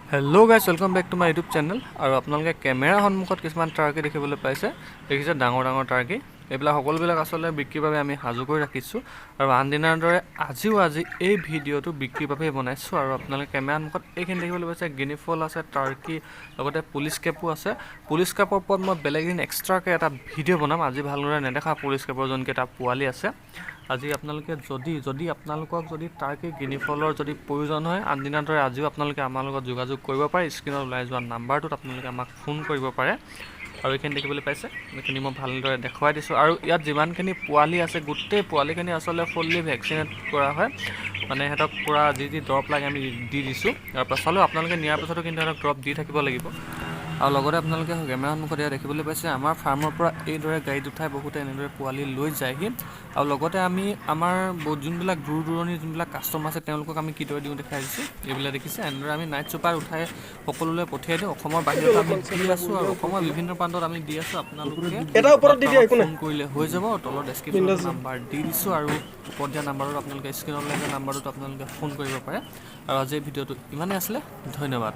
Hello guys, welcome back to my YouTube channel. আৰু আপোনালোকে কেমেৰাৰ সন্মুখত কিছুমান টাৰ্কি দেখিবলৈ পাইছে। দেখিছে, ডাঙৰ ডাঙৰ টাৰ্কি। এইবিলাক সকলোবিলাক আচলতে বিক্ৰীৰ বাবে আমি সাজু কৰি ৰাখিছোঁ আৰু আন দিনাৰ দৰে আজিও আজি এই ভিডিঅ'টো বিক্ৰীৰ বাবেই বনাইছোঁ। আৰু আপোনালোকে কেমেৰাৰ সন্মুখত এইখিনি দেখিবলৈ পাইছে, গিনিফল আছে, টাৰ্কি, লগতে পুলিচ কেপো আছে। পুলিচ কেপৰ ওপৰত মই বেলেগ এদিন এক্সট্ৰাকৈ এটা ভিডিঅ' বনাম। আজি ভালদৰে নেদেখা পুলিচ কেপৰ যোনকেইটা পোৱালি আছে। আজি আপোনালোকে যদি যদি আপোনালোকক যদি টাৰ্কি, গিনিফলৰ যদি প্ৰয়োজন হয়, আনদিনাৰ দৰে আজিও আপোনালোকে আমাৰ লগত যোগাযোগ কৰিব পাৰে। স্ক্ৰীণত ওলাই যোৱা নাম্বাৰটোত আপোনালোকে আমাক ফোন কৰিব পাৰে। আৰু এইখিনি দেখিবলৈ পাইছে, এইখিনি মই ভালদৰে দেখুৱাই দিছোঁ। আৰু ইয়াত যিমানখিনি পোৱালি আছে, গোটেই পোৱালিখিনি আচলতে ফুল্লি ভেকচিনেট কৰা হয়। মানে সিহঁতক পূৰা যি যি দৰৱ লাগে আমি দি দিছোঁ। ইয়াৰ পাছলৈও আপোনালোকে নিয়াৰ পাছতো কিন্তু সিহঁতক দৰৱ দি থাকিব লাগিব। আৰু লগতে আপোনালোকে কেমেৰাৰ সন্মুখত এয়া দেখিবলৈ পাইছে, আমাৰ ফাৰ্মৰ পৰা এইদৰে গাড়ীত উঠাই বহুতে এনেদৰে পোৱালি লৈ যায়হি। আৰু লগতে আমি আমাৰ বহুত যোনবিলাক দূৰ দূৰণিৰ যোনবিলাক কাষ্টমাৰ আছে, তেওঁলোকক আমি কিদৰে দিওঁ দেখাই দিছোঁ। এইবিলাক দেখিছে, এনেদৰে আমি নাইট ছুপাৰ উঠাই সকলোলৈ পঠিয়াই দিওঁ। অসমৰ বাহিৰতো আমি দি আছোঁ আৰু অসমৰ বিভিন্ন প্ৰান্তত আমি দি আছোঁ। আপোনালোকে এটা ওপৰত দি দিয়া, একো নাই। ফোন কৰিলে হৈ যাব। তলত ডেছক্ৰিপশ্যনত নাম্বাৰ দি দিছোঁ আৰু ওপৰত দিয়া নাম্বাৰটোত আপোনালোকে, স্ক্ৰীণত ওলাই যোৱা নাম্বাৰটোত আপোনালোকে ফোন কৰিব পাৰে। আৰু আজিৰ ভিডিঅ'টো ইমানেই আছিলে। ধন্যবাদ।